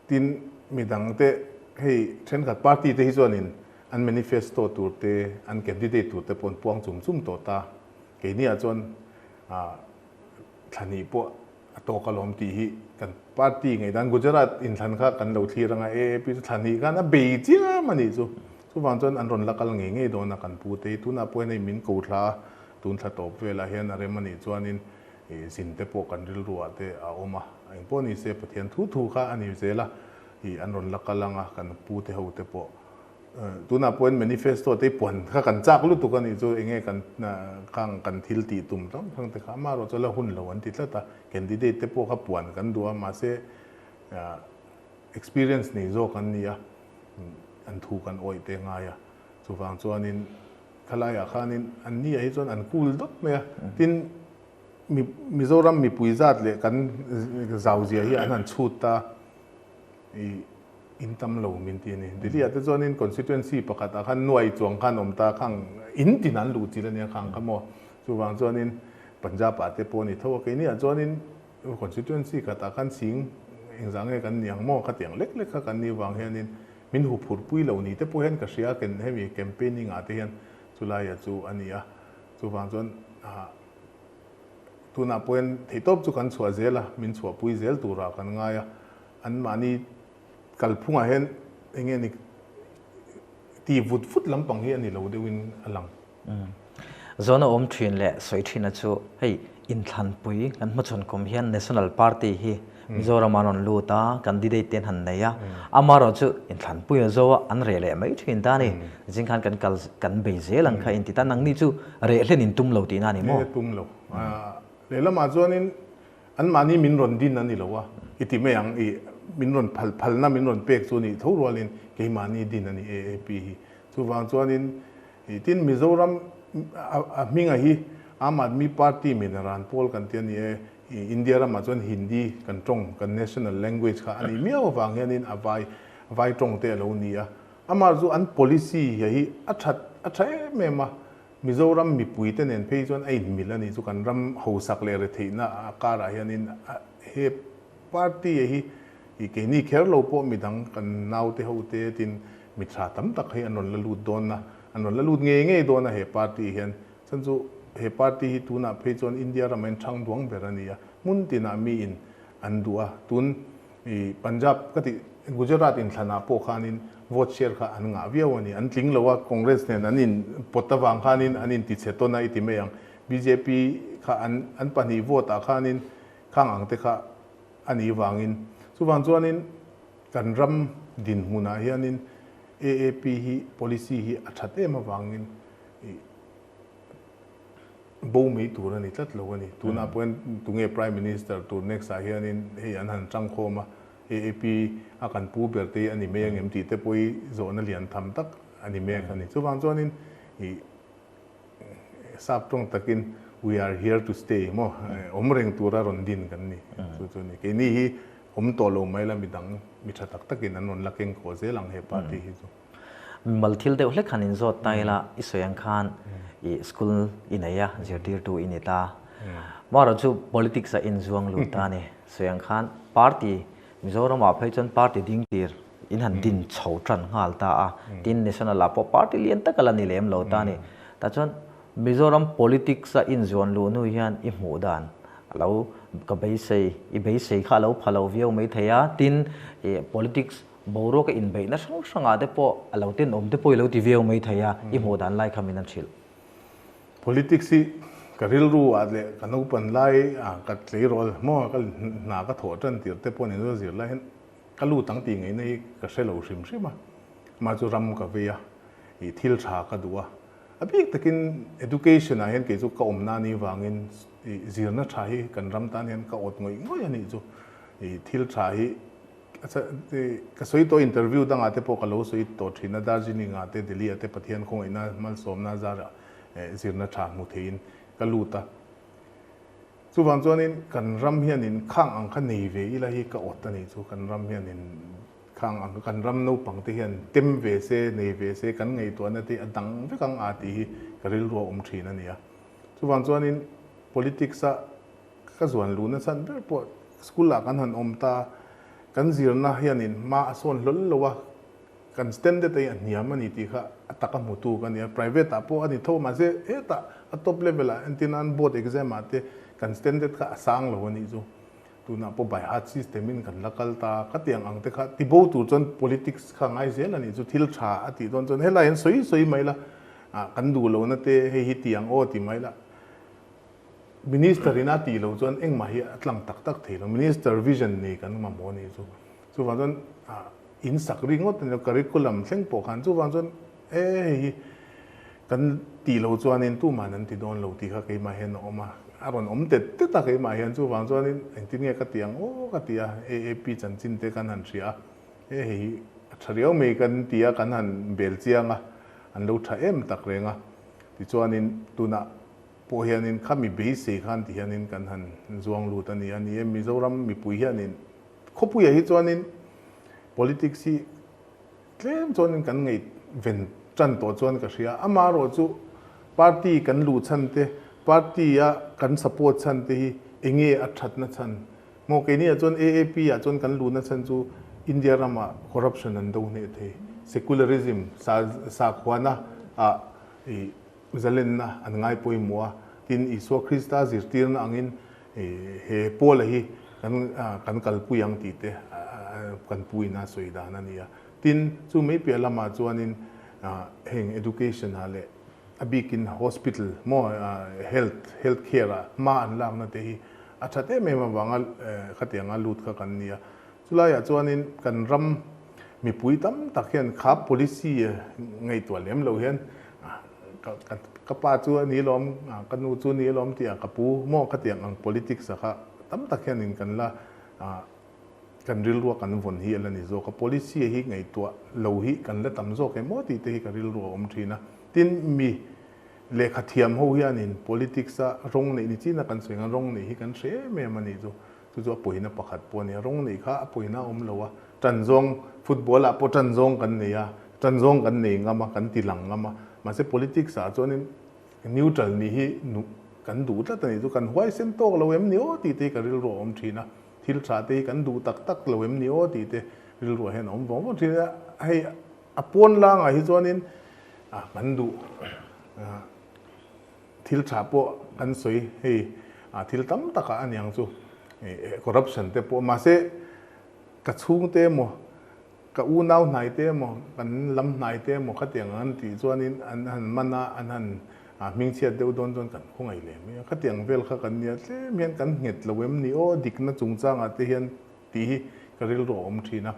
Tin, midangte hei thenkhat party te hi chuanin an manifesto tur te, an candidate tur te pawh an puang chum chum tawh ta. Keiniah chuan thlahnih pawh a tawk alawm tih hi kan party ngaihdan Gujarat inthlan kha kan lo thlir anga AAP chu thlahnih khan a bei chiam a nih chu. Chuvang chuan an rawn la kal ngei ngei dawn a kan pu te hi. Tunah pawh hian hei min ko thla a, tun thla tawp velah hian a rem a nih chuanin Ih zin te pawh kan rilru ah te a awm a, eng pawh ni se Pathian thu thu kha a ni zel a, ih an rawn la kal ang a, kan pu te ho te pawh tunah pawhin manifesto te puan kha kan chak lutuk a nih chu eng nge kan khang kan thil tih tum hrang hrang te kha amaherawh chu la hun lo an ti tlat a, candidate te pawh kha puan kan duh a mahse experience nei zawk an ni a, an thu kan awih te ngai a, chuvang chuanin Khalaiah khanin an ni ah hi chuan an cool dawt mai a, tin Mizoram mipui zat leh kan zau zia hi an han chhut ta i in tam lo min ti a ni. Delhi ah te chuanin constituency pakhat ah khan nuai chuang khan awm ta khang in tin an luh chilh a nia khang kha maw. Chuvang chuanin Punjab ah te pawh a ni tho a, keini ah chuanin constituency khat ah khan ching engzah nge kan ni ang maw khatiang lek lek kha kan nih vang hianin Min hu phur pui lo ni te pawh hian ka hria ken hemi campaigning ah te hian chulaia chu a ni a, chuvang chuan tunah pawh hian theihtawp chu kan chhuah zel a, min chhuah pui zel turah kan ngai a, anmahni kalphungah hian eng nge ni ti vut vut lampang hi a ni lo deuhin a lang. Zawhna awm thin leh sawi thina chu hei inthlanpui kan hmachhawn kum hian National Party hi Mizoram an rawn lut a, candidate te an han nei a, amaherawh chu inthlanpui a zo a, an reh leh mai thin ta a ni. Zing khan kan kal kan bei zel ang kha inti ta, nangni chu reh hlen in tum lo tihna a ni maw? Nge tum lo. Lehlamah chuanin anmahni min rawn din a ni lo a, i ti mai ang, i min rawn phal phalna min rawn pek chu nih tho rualin keimahni din a ni AAP hi. Chuvang chuanin Tin Mizoram a hminga hi Aam Aadmi Party min ran pawl kan ti a ni e. India ramah chuan Hindi kan tawng, kan national language kha a nih miau avang hianin a vai vai tawng te a lo ni a. Amah chu an policy hi hi a that a tha em em a. Mizoram mipui te nen phei chuan a inmil a nih chu kan ram hausak leh retheihna a karah hianin he party hi keini kher lo pawh midang kan naute ho te tin Mi tha tam tak hi an rawn la lut dawn a, an rawn la lut ngei ngei dawn a he party hian. Chuan chu he party hi tunah phei chuan India ramah hian thang duang ber a ni a, hmun tinah miin an duh a. Tun i Punjab ka tih Gujarat inthlanah pawh khanin vote share kha an ngah viau a ni. An tling lo a, Congress nen an in pawt avang khanin an intichhe tawn a i ti mai ang. Bjp kha an an pahnih vote ah khanin khang ang te kha a nih vangin. Chuvang chuanin Kan ram dinhmunah hianin AAP hi policy hi a that em avangin bo mai tur a ni tlat lo a ni. Tunah pawh hian tunge Prime Minister tur next ah hianin hei an han tangkhawm a, AAP a kan pu ber te hi a ni mai angem tih te pawh hi zawhna lian tham tak a ni mek a ni. Chuvang chuanin ih Sap tawng takin we are here to stay maw awm reng tura rawn din kan ni. Chu chu a ni. Keini hi awm tawh lo mai la midang mi tha tak takin an rawn la keng kawh zel ang he party hi chu. Mimal thil deuh hlek han inzawt ta ila i sawi ang khan i school i nei a, zirtirtu i ni ta. Marawh chu politics a inzuang lut ta a ni. Sawi ang khan party Mizoramah phei chuan party ding tir in han din chho tan nghal ta a, tin national ah pawh party lian tak a la ni lem lo ta a ni. Tah chuan Mizoram politics a inzuan luh hnu hian i hmuh dan a lo ka beisei, i beisei kha a lo pha lo viau mai thei a, tin ih politics boruak a inbeihna hrang hrangah te pawh a lo tenawm te pawh i lo ti viau mai thei a, i hmuh dan lai kha min an hrilh. Politics hi ka rilru ah leh ka naupan lai ah ka tleirawl maw ka hna ka thawh tan tir te pawh ni zo zir lai hian ka lut ang tih ngaihna hi ka hre lo hrim hrim a, amah chu ram ka vei a, ih thil tha ka duh a, a bik takin education ah hian kei chu ka awm na ni vangin ih zirna tha hi kan ram tan hian ka awt ngawih ngawih a nih chu, ih thil tha hi. Ka sawi tawh interview dangah te pawh ka lo sawi tawh thin a, Darjeeling ah te Delhi ah te Pathian khawngaihna malsawmna zarah zirna tha hmu theiin ka lut a. Chuvang chuanin kan ram hianin khang ang kha nei ve ila hi ka awt a nih chu, kan ram hianin khang ang kha kan ram naupang te hian tem ve se, nei ve se, kan ngaihtuahna te a dang vek ang a tih hi ka rilru a awm thin a ni a. Chuvang chuanin politics a ka zuan luh nachhan ber pawh school ah kan han awm ta, kan zirna hianin hma a sawn hlawl lo a, kan standard a hi a hniam a ni tih kha a taka hmutu ka ni a, private ah pawh a ni tho mahse hetah a top level ah entir nan board exam ah te kan standard kha a sang lo a nih chu. Tunah pawh by heart system in kan la kal ta, ka tiang ang te kha tibo tur chuan politics kha ngai zel a nih chu, thil tha a tih dawn chuan helai hian sawi sawi mai la, kan duh lohna te hei hi ti ang aw ti mai la. Minister in a tih loh chuan engmah hi a tlang tak tak thei lo. Minister vision nei kan mamawh a nih chu. Chuvang chuan in sak ri ngawt a ni lo, curriculum thleng pawh khan chuvang chuan e hei hi kan tih loh chuanin tuman an ti dawn lo tih kha keimah hian a awm a. A rawn awm tet tet a keimah hian chuvang chuanin engtin nge ka ti ang aw ka ti a, AAP chanchin te kan han hria a, e hei hi a tha riau mai kan ti a, kan han bel chiang a, an lo tha em tak reng a. Tichuanin tunah Pawh hianin kha mi beisei khan ti hianin kan han zuang lut a ni a ni e. Mizoram mipui hianin khawpuiah hi chuanin politics hi tlem chuanin kan ngaih ven tan tawh chuan ka hria. Amaherawh chu party kan luh chhan te, party a kan support chhan te hi enge a thatna chhan? Maw keini ah chuan AAP ah chuan kan luhna chhan chu India ramah corruption an do hneh thei, secularism, sakhuana ah ih Zalenna an ngai pawimawh a, tin Isua Krista zirtirna angin he Paula hi kan kan kalpui ang tih te kan puina sawi dan a ni a. Tin, chu mai piah lamah chuanin heng education ah leh a bikin hospital maw health health care ah hma an lakna te hi a that em em avanga khatianga lut kha kan ni a. Chulaiah chuanin kan ram mipui tam tak hian kha policy ngaihtuah lem lo hian ka pa chu a ni lawm, ka nu chu a ni lawm tih a ka pu maw khatiang ang politics a kha tam tak hianin kan la kan rilrua kan vawn hi a la ni zawk a. Policy hi ngaihtuah lo hi kan la tam zawk em aw tih te hi ka rilru a awm thin a. Tin, mi lehkha thiam ho hianin politics a rawng neih ni chin a kan sawi ang a, rawng neih hi kan hre em em a nih chu. Chu chu a pawina pakhat pawh a ni a, rawng neih kha a pawina a awm lo a, ṭan zawng football ah pawh ṭan zawng kan nei a, ṭan zawng kan nei ngam a, kan ti lang ngam a, mahse politics ah chuanin neutral nih hi kan duh tlat a nih chu, kan huaisen tawk lo em ni aw tih te hi ka rilru a awm ṭhin a, thil ṭha te hi kan duh tak tak lo em ni aw tih te rilru ah hian a awm vawng vawng ṭhin a, hei a pawn langah hi chuanin kan duh. Thil tha pawh kan sawi hei thil tam tak ah aniang chu corruption te pawh mahse ka chhungte emaw ka unau hnai te emaw kan lam hnai te emaw khatiang an tih chuanin an han man a an han hmingchhiat deuh dawn chuan kan khawngaih leh mai a khatiang vel kha kan nia tlem hian kan nghet lo em ni aw dikna chungchangah te hian tih hi ka rilru a awm thin a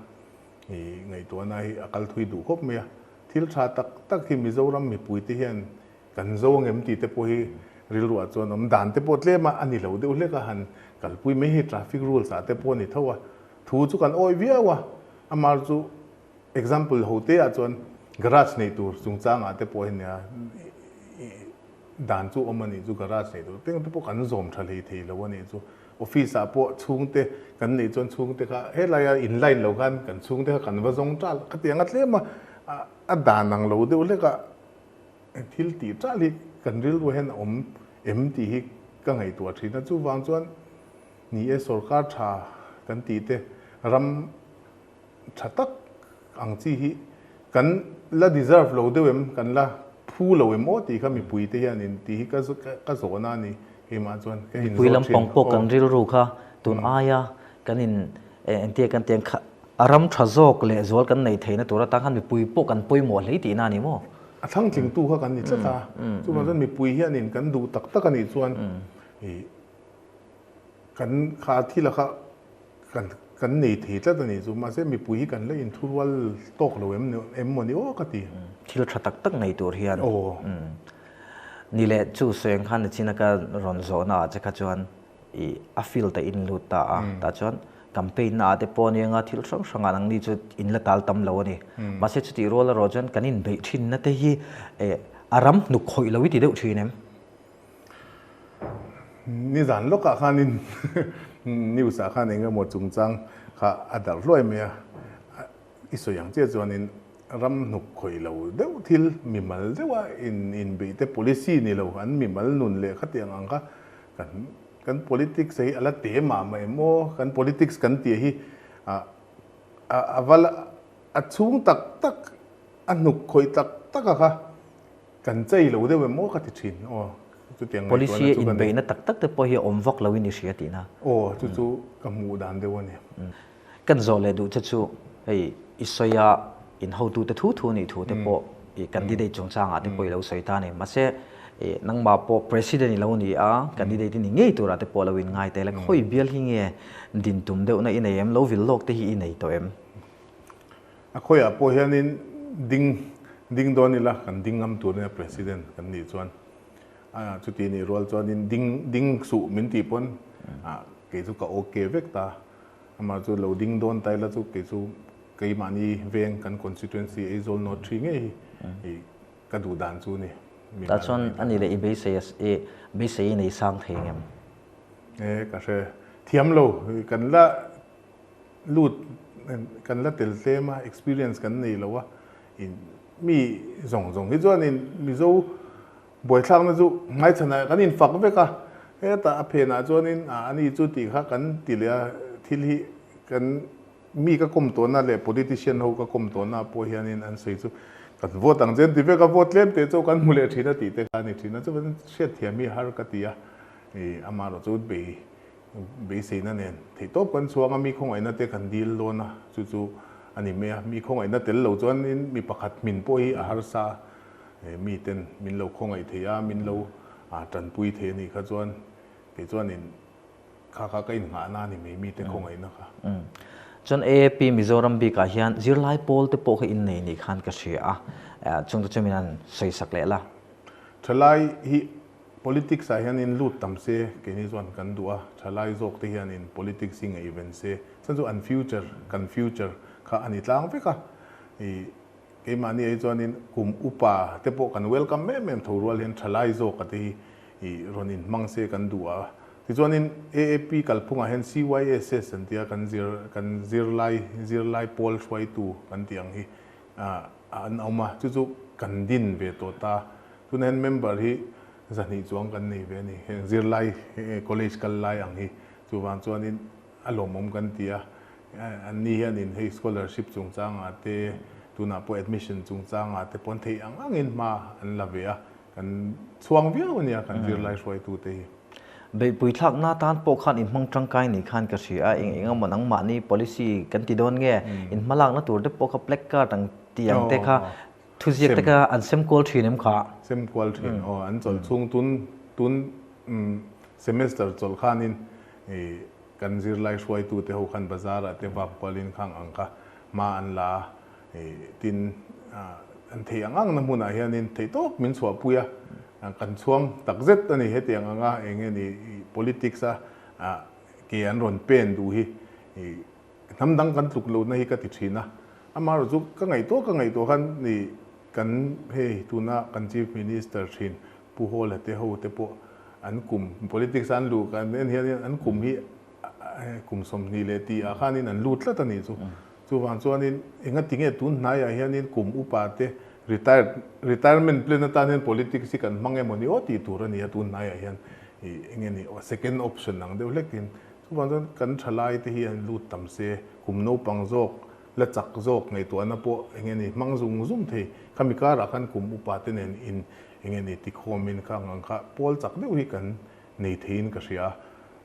ngaihtuahna hi a kal thui duh khawp mai a thil tha tak tak hi Mizoram mipui te hian Kan zo angem tih te pawh hi rilruah chuan awm dan te pawh tlem a, a ni lo deuh hlek a, han kalpui mai hi traffic rules ah te pawh a ni tho a, thu chu kan awih viau a, amar chu example ho te ah chuan garage nei tur chungchang ah te pawh hi nia dan chu awm a nih chu garage nei tur teng te pawh kan zawm tha hlei thei lo a nih chu, office ah pawh chhungte kan neih chuan chhungte kha helai a in line lo khan kan chhungte kha kan va zawng tal khatiang a tlem a, a dan ang lo deuh hlek a. Thil tih ṭalh hi kan rilru hian a awm em tih hi ka ngaihtuah ṭhin a, chuvang chuan ni e sorkar ṭha kan tih te ram ṭha tak ang chi hi kan la deserve lo deuh em, kan la phu lo em aw tih kha mipui te hianin tih hi ka zawhna a ni keimah chuan ka inzawt ṭhin. Mipui lampang pawh kan rilru kha tun aia kan in entir kan tih ang kha a ram ṭha zawk leh zual kan neih theihna tur atan khan mipui pawh kan pawimawh hle tihna a ni maw? A thlangtlingtu kha kan ni tlat a, chuvang chuan mipui hianin kan duh tak tak a nih chuan ih kan kha thil a kha kan kan nei thei tlat a nih chu, mahse mipui hi kan la inthurual tawk lo em em maw ni aw ka ti. Thil tha tak tak nei tur hian ni leh chu sawi ang khan nichina ka rawn zawhna ah che kha chuan ih a field a in lut ta a, tah chuan. Campaign na ah te pawh ania nga thil hrang hrang ah nangni chu in la tal tam lo a ni. Mahse chutih rual erawh chuan kan inbeih thinna te hi a ram hnuk khawih lo i ti deuh thin em? Nizan lawkah khanin news ah khan eng emaw chungchang kha a darh hluai mai a, i sawi ang chiah chuanin ram hnuk khawih lo deuh thil mimal deuha inbeih te policy ni lo an mimal nun leh khatiang ang kha kan Kan politics hi a la te mah mah em aw? Kan politics kan tih hi a va la a chhung tak tak a hnuk khawih tak tak a kha kan chei lo deuh em aw ka ti thin aw chutiang ngaihtuahna Policy chu ka nei. inbeihna tak tak te pawh hi a awm vak loin i hria tihna. Aw chu chu ka hmuh dan deuh a ni. Kan zawh leh duh che chu hei i sawi a in hotute thu thu nih thu te pawh i candidate chungchangah te pawh i lo sawi ta a ni. Mahse i nangmah pawh president i lo ni a, candidate i ni ngei turah te pawh lo in ngai tel a, khawi bial hi nge din tum deuhna i nei em, lo vil lawk te hi i nei tawh em? A khawiah pawh hianin ding ding dawn ila kan ding ngam tur nia president kan nih chuan a chuti nih rual chuanin ding ding suh min tih pawn kei chu ka okay vek ta. Amah chu lo ding dawn ta ila chu kei chu keimahni veng kan constituency Aizawl North ṭhi ngei hi ka duh dan chu ni. Tah chuan a ni leh i beisei i beisei i nei sang thei ngem? E ka hre thiam lo, kan la lut kan la tel tlem a, experience kan nei lo a, mi zawng zawng hi chuanin Mizo Buaithlakna chu hmaichhanah kan infak vek a, hetah a phenah chuanin a ni chu tih kha kan ti leh a, thil hi kan mi ka kawm tawhna leh politician ho ka kawm tawhna pawh hianin an sawi chu kan vote ang che an ti vek a, vote tlem teh chu kan hmu leh thin a tih te kha a ni thin a, chuvangin hriatthiam hi har ka ti a, ih amaherawh chu bei beiseina nen theihtawp kan chhuang a, mi khawngaihna te kan dil dawn a, chu chu a ni mai a, mi khawngaihna tel lo chuanin mi pakhat hmin pawh hi a harsa a. He miten min lo khawngaih thei a, min lo tanpui thei a nih kha chuan kei chuanin kha kha ka innghahna a ni mai mite khawngaihna kha. Chuan AAP Mizoram bikah hian zirlai pawl te pawh kha innei nih khan ka hria a, chungte chu min han sawisak leh la. Thalai hi politics ah hianin lut tam se keini chuan kan duh a, thalai zawk te hianin politics hi ngaihven se, chuan chu an future, kan future kha a ni tlang vek a, ih Keimahni ai chuanin kum upa te pawh kan welcome em em tho rual hian thalai zawka te hi ih rawn inhmang se kan duh a. Tichuanin AAP kalphungah hian CYSS an tia kan zir kan zirlai zirlai pawl hruaitu kan tih ang hi ah an awm a, chu chu kan din ve tawh ta. Tunah hian member hi zahnih chuang kan nei ve a ni, heng zirlai college kal lai ang hi. Chuvang chuanin a lawmawm kan ti a. An ni hianin hei scholarship chungchangah te, tunah pawh admission chungchangah te pawn theih ang angin hma an la ve a, kan chhuang viau a nia kan zirlai hruaitute hi. Beihpui thlakna tan pawh khan inhmang tangkai ni khan ka hria a, eng eng emaw nangmahni policy kan ti dawn nge, inhmalakna tur te pawh kha placard ang tih ang te kha thuziak te kha an sem kual thin em kha? Sem kual thin aw, an chawlh chhung tun tun semester chawlh khanin Kan zirlai hruaitute ho khan bazar ah te vak kualin khang ang kha hma an la a, tin an theih ang ang na hmunah hianin theihtawp min chhuahpui a, kan chhuang takzet a ni hetiang anga eng nge ni politics a ke an rawn pen duh hi hnam dang kan tluk lohna hi ka ti thin a, amaherawh chu ka ngaihtuah ka ngaihtuah khan ni kan hei tuna kan chief minister thin Pu Hawla te ho te pawh an kum politics a an luh kan en hian an kum hi kum 20 leh tih ah khanin an lut tlat a nih chu. Chuvang chuanin engati nge tun hnaiah hianin kum upa te retired retirement plan atan hian politics hi kan hmang emaw ni aw tih tur a ni a tun hnaiah hian ih enge ni second option ang deuh hlekin. Chuvang chuan kan thalai te hi an lut tam se kum naupang zawk la chak zawk ngaihtuahna pawh enge ni hmang zung zung thei. Khami karah khan kum upa te nen in Enge ni tikhawmin kha ang kha pawl chak deuh hi kan nei theiin ka hria a.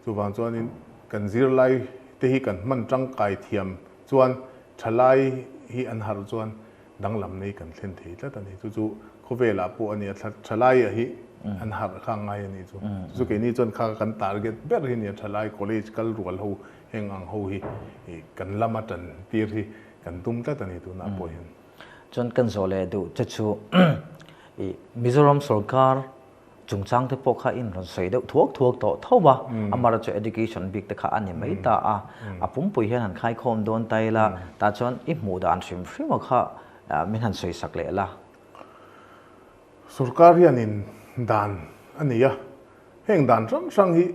Chuvang chuanin kan zirlai te hi kan hman tangkai thiam chuan thalai hi an harh chuan danglam nei kan thlen thei tlat a ni. Chu chu khawvelah pawh a ni a, thalai hi an harh kha ngai a ni chu. Chu chu keini chuan kha kan target ber hi a ni a, thalai college kal rual ho heng ang ho hi kan lama tan tir hi kan tum tlat a ni tunah pawh hian. Chuan kan zawh leh duh che chu i Mizoram sorkar Chungchang te pawh kha in rawn sawi deuh thuak thuak tawh tho a, amaherawh chu education bik te kha a ni mai ta a, a pumpui hian han khaikhawm dawn ta ila, tah chuan i hmuh dan hrim hrim a kha min han sawi sak leh la. Sorkar hianin dan a nei a, heng dan hrang hrang hi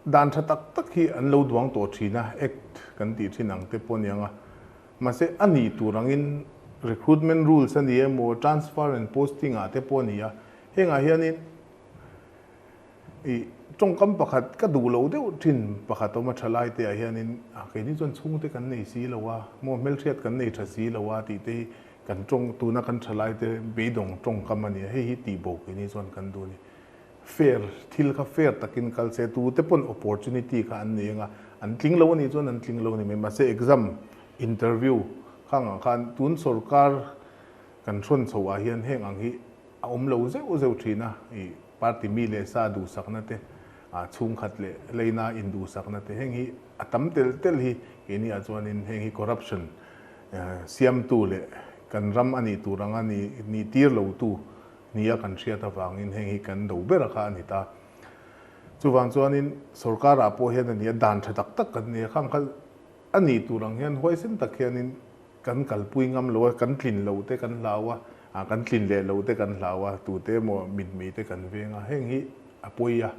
dan tha tak tak hi an lo duang tawh thin a, Act kan tih thin ang te pawh aniang a, mahse a nih tur angin recruitment rules a ni emaw transfer and posting ah te pawh a ni a, Hengah hianin i tawngkam pakhat ka duh lo deuh thin pakhat awm a tha lai te ah hianin a keini chuan chhungte kan nei si lo a, maw hmelhriat kan nei tha si lo a tih te hi kan tawng tuna kan tha lai te beidawng tawngkam a ni a, hei hi tih bo keini chuan kan duh a ni. Fair thil kha fair takin kal se tute pawn opportunity kha an nei anga an tling lo a nih chuan an tling lo a ni mai mahse exam interview khangah khan tun sorkar kan hrawn chhoh ah hian heng ang hi A awm lo zeuh zeuh thin a, i party mi leh sa duhsakna te, a chhungkhat leh leina induhsakna te heng hi a tam tel tel hi keini ah chuanin heng hi corruption siamtu leh kan ram a nih tur anga ni nih tir lo tu nia kan hriat avangin heng hi kan do ber a kha a ni ta. Chuvang chuanin sorkar ah pawh hian a ni a, dan tha tak tak kan nei a, khang kha a nih tur ang hian huaisen tak hianin Kan kalpui ngam lo a, kan tlin lo te kan hlau a, ah kan tlin leh lo te kan hlau a, tute emaw mitmei te kan veng a, heng hi a pawi a,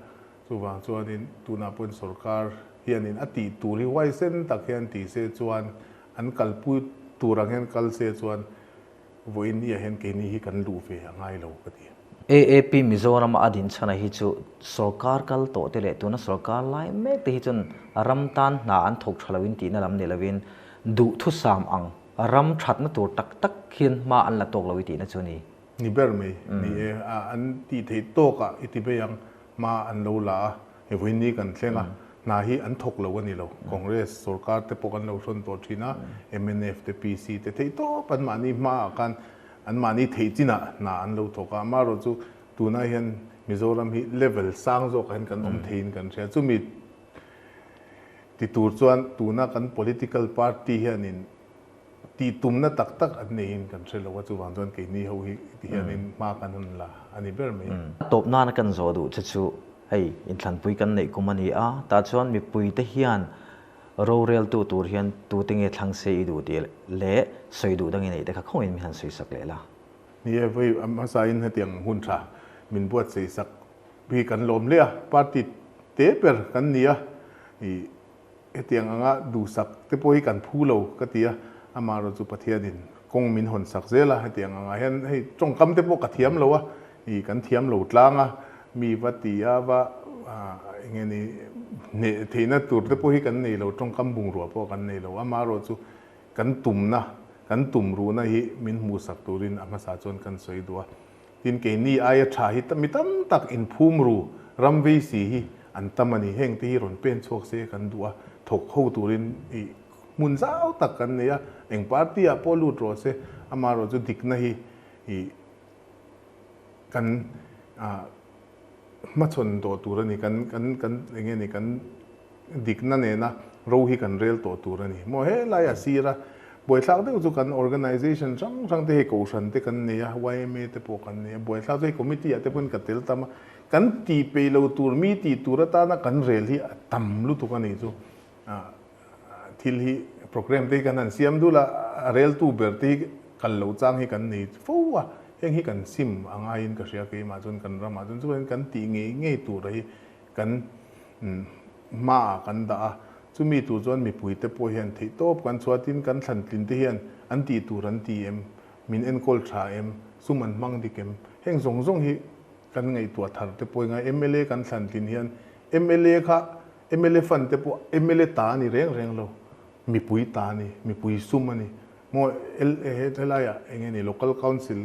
chuvang chuanin tunah pawhin sorkar hianin a tih tur hi huaisen tak hian ti se chuan an kalpui tur ang hian kal se chuan vawiin ni ah hian keini hi kan luh ve a ngai lo ka ti. AAP Mizoram a din chhana hi chu sorkar kal tawh te leh tuna sorkar lai mek te hi chuan ram tan hna an thawk tha loin tihna lam ni lovin Duhthusam ang ram thatna tur tak tak hian hma an la tawk lo i tihna chu a ni. Ni ber mai ni e, an tih theih tawkah i ti mai ang, hma an lo la a, hei vawiin ni kan thleng a, hna hi an thawk lo a ni lo. Congress sorkar te pawh kan lo hrawn tawh thin a, mnf te, PC te theih tawp anmahni hmaah khan anmahni theih chinah hna an lo thawk a, amaherawhchu tunah hian Mizoram hi level sang zawkah hian kan awm theiin kan hria, chumi Ti tur chuan tuna kan political party hianin tih tumna tak tak an neiin kan hre lo a, chuvang chuan keini ho hi ti hianin hma kan han la a ni ber mai. A tawp nana kan zawh duh che chu hei inthlanpui kan neih kum a ni a, tah chuan mipuite hian roreltu tur hian tute nge thlang se i duh tih leh sawi duh dangin neih te kha khawngin min han sawi sak leh la. Ni e, vawi hmasain hetiang hun tha min buatsaih sak Hi kan lawm hle a, party te ber kan ni a, ih hetiang anga duhsak te pawh hi kan phu lo ka ti a, amaherawh chu Pathianin kawng min hawn sak zel a, hetiang angah hian hei tawngkam te pawh ka thiam lo a, ih kan thiam lo tlang a, mi va ti a va eng nge ni hneh theihna tur te pawh hi kan nei lo, tawngkam bungrua pawh kan nei lo, amaherawh chu kan tumna, kan tumruhna hi min hmuhsak turin a hmasa chuan kan sawi duh a. Tin, keini aia tha hi mi tam tak inphum ru ram vei si hi an tam a ni. Heng te hi rawn pen chhuak se kan duh a, thawk ho turin i hmun zau tak kan nei a, eng party ah pawh lut rawh se, amaherawh chu dikna hi i kan hmachhawn tawh tur a ni, kan kan kan eng nge ni kan dikna nena ro hi kan rel tawh tur a ni. Maw helai a sir a, buaithlak deuh chu kan organisation hrang hrang te hei kohhran te kan nei a, yma te pawh kan nei a, buaithlak chu hei committee ah te pawhin ka tel tam a, kan tih peih lo tur mi tih tur atana kan rel hi a tam lutuk a ni chu. Thil hi programme te hi kan han siam dul a, a reltu ber te hi kal lo chang hi kan nei fo a, heng hi kan sim a ngaiin ka hria keimah chuan kan ramah chuan chuan kan tih ngei ngei tura hi kan hmaah kan dah a, chumi tur chuan mipuite pawh hian theihtawp kan chhuah tin kan thlantlin te hian an tih tur an ti em, min enkawl tha em, sum an hmang dik em, heng zawng zawng hi kan ngaihtuah thar te pawh inga mla kan thlantlin hian mla kha mla fund te pawh mla ta a ni reng reng lo, mipui ta a ni, mipui sum a ni, maw helaiah eng nge ni local council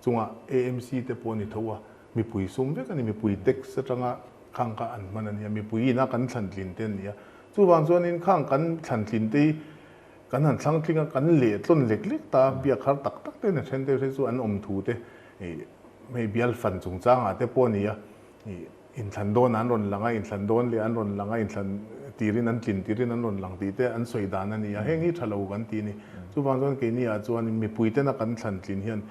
chungah AMC te pawh a ni tho a, Mipui sum vek a ni, mipui tax atanga khang kha an hman a nia, mipui ina kan thlantlin te a ni a. Chuvang chuanin khang kan thlantlin te hi kan han thlang tling a, kan leh tlawn lek lek ta a, biak har tak tak te na then te phei chu an awm thu te hei bial fan chungchangah te pawh a ni a, inthlan dawn an rawn lang a, inthlan dawn leh an rawn lang a, inthlan tirin an tlin tirin an rawn lang tih te an sawi dan a ni a, heng hi tha lo kan ti a ni. Chuvang chuan keini ah chuan mipui tena kan thlantlin hian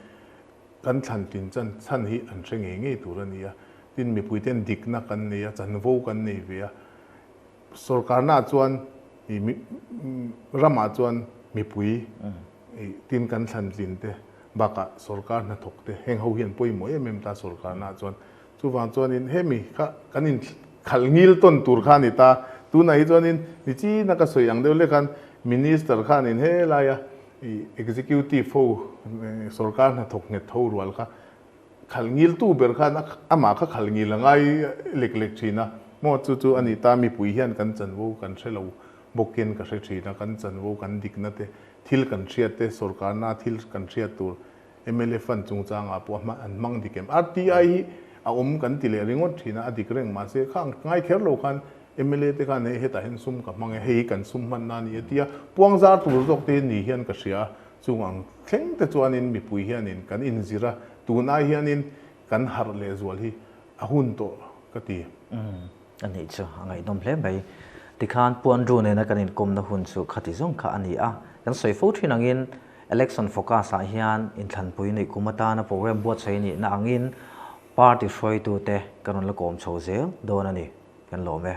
Kan thlan tin chan chhan hi an hre ngei ngei tur a ni a. Tin, mipui ten dikna kan nei a, chanvo kan nei ve a. Sorkarna chuan ramah chuan mipui tin kan thlan tlin te bakah sorkar hnathawk te heng ho hi an pawimawh em em ta sorkarna chuan. Chuvang chuanin hemi kha kan in khalh ngil tawn tur kha a ni ta. Tunah hi chuanin nichina ka sawi ang deuh lek khan Minister khanin helaia Executive ho sorkar hnathawk nghet ho rual kha Khal ngiltu ber khan amah kha khal ngil a ngai lek lek thin a, maw chu chu a ni ta mipui hian kan chanvo kan hre lo bawkin ka hre thin a, kan chanvo kan dikna te thil kan hriat te sorkarna thil kan hriat tur mla fund chungchangah pawh a an hmang dik em? RTI hi a awm kan ti leh ringawt thin a, a dik reng mahse khang ngai kher lo khan mla te khan hei hetah hian sum ka hmang e, hei hi kan sum hmanna a ni a tia puang zar tur zawk te ni hian ka hria a. Chung ang thleng te chuanin mipui hianin kan inzir a, tun ai hianin kan harh leh zual hi a hun tawh ka ti. Umm, a nih chu a ngaihnawm hle mai. Tikhan Pu Andrew nena kan inkawmna hun chu khati zawng kha a ni a. Kan sawi fo thin angin Election Focus ah hian inthlanpui neih kum atana program buatsaih nihna angin party hruaitute kan rawn la kawm chho zel dawn a ni. Kan lawm e.